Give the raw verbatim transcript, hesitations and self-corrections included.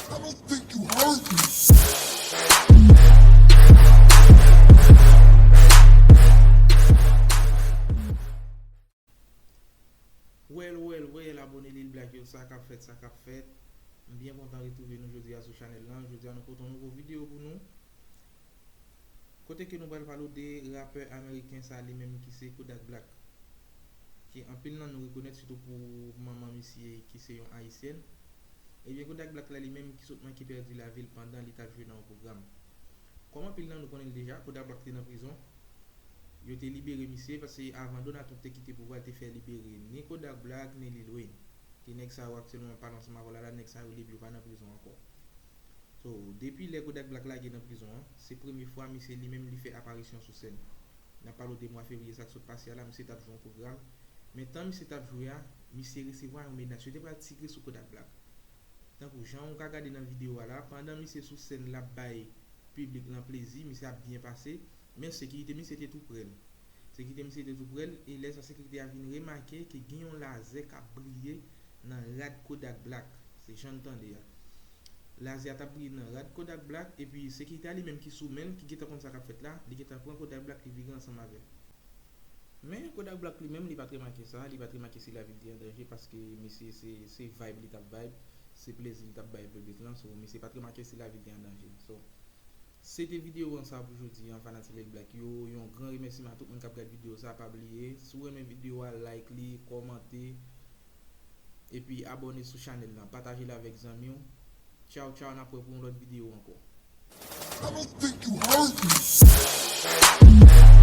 I don't think you heard me. Well, well, well, abòne Lil Black yo, sa k ap fèt, sa k ap fèt. M byen kontan retwouve nou jodi a sou chanèl lan. Jodi a nou pote yon nouvo videyo pou nou. Kote ke nou pral pale w de rapè ameriken sa li menm ki se Kodak Black. Ke anpil nan nou rekonèt sitou pou manman misye ki se yon ayisyèn. Ebyen Kodak Black la li menm ki sot manke pèdi lavi l pandan li t ap jwe nan yon pwogram. Kòm anpil nan nou konnen l deja, Kodak Black te nan prizon. Yo te libere misye paske avan Donald Trump te kite pouvwa, l te fè libere ni Kodak Black ni Lil Wayne. Ke nèg sa yo aktyèlman m ap pale ansanm avè w la la, nèg sa yo lib, yo pa nan prizon ankò. So, depi lè Kodak Black lage nan prizon an, se premye fwa misye li menm li fè aparisyon sou sèn. N ap pale w de mwa fevriye sa k sot pase a la, misye t ap jwe yon pwogram. Men tan misye t ap jwe a, misye resevwa yon menas. Yo te pral tire sou Kodak Black. Tankou jan w ka gade nan videyo a la, pandan misye sou sèn l ap bay piblik lan plezi, misye ap byen pase, men sekirite misye te tou prè l. Sekirite misye te tou prè l, e lè sa sekirite a vin remake ke gen yon lazè k ap briye nan rad Kodak Black. Se jan n tande a. Lazè a t ap briye nan rad Kodak Black, epi sekirite a li menm ki sou men l, ki gentan konn sa k ap fèt la, li gentan pran Kodak Black, li vire ansanm avè l. Men Kodak Black li menm, li pa t remake sa, li pa t remake si lavi l te an danje, paske misye se, se vibe li t ap vibe, se plezi li t ap bay piblik lan, so misye pa t remake si lavi l te an danje. So, se te videyo an sa pou jodi an, fanatik Lil Black yo. Yon gran remèsiman a tout moun k ap gad videyo sa, pa bliye, si w renmen videyo a, like li, kòmante, epi abòne sou chanèl lan, pataje l avèk zanmi w. Tchaw, tchaw, n ap wè pou yon lòt videyo ankò. I don't think you heard me.